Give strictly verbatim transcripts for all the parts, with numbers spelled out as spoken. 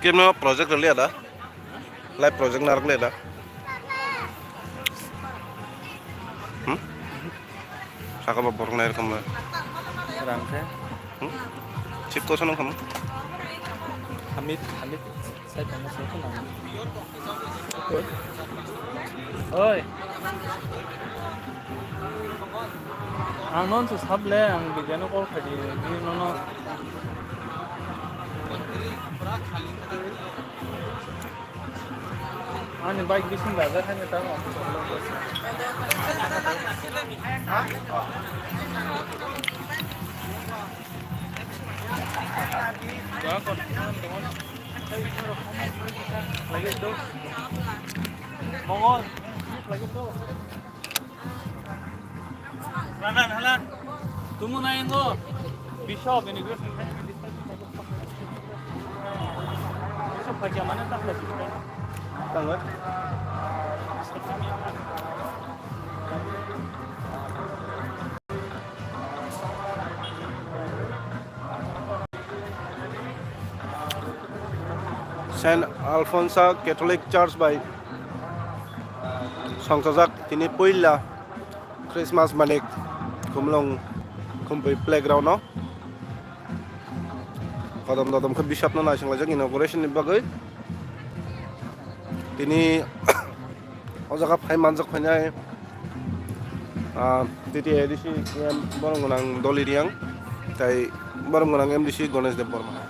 Kemno project rwliya da? Live project narwkliya da? Hmm? Saka ba borok nai rwkha mla. Rang khe. Hmm? Chip koso nung khamu? Hamid, Hamid. Sai tongma sai kheno. Oi. Ang non se sable, ang bidyano call khaidi, bini nono. Ani bike bising bajar haino tamo. Mongol. Ranan hala. Tumu na ingo. Bishop ini gue. Bishop kerja mana tak lagi? Tanggal. Saint Alphonsa Catholic Church bai songchajak tini puila Christmas manik Khumlwng Khumpui playground o kodom dodom khe bishop no naisinglaijak inauguration ni bagwi. Tini o jaga phai manjak phainai, ah, T T A D C M borom gwnang Doli Riang, tai borom gwnang M D C Ganesh Debbarma.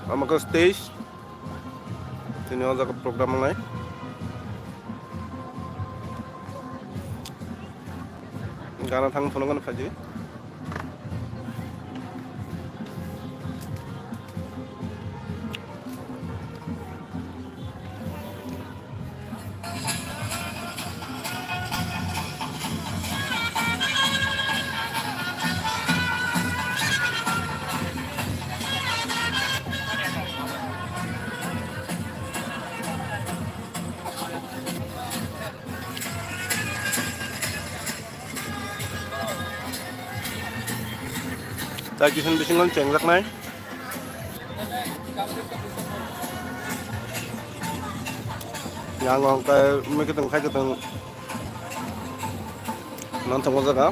Omo khe stage. Tini o jaga program wngnai. Gana thang phunukgani phaidi. Tai kison bisingo chengjaknai. Yang hwnkhe mui kwthwng khai kwthwng nang tongo jaga.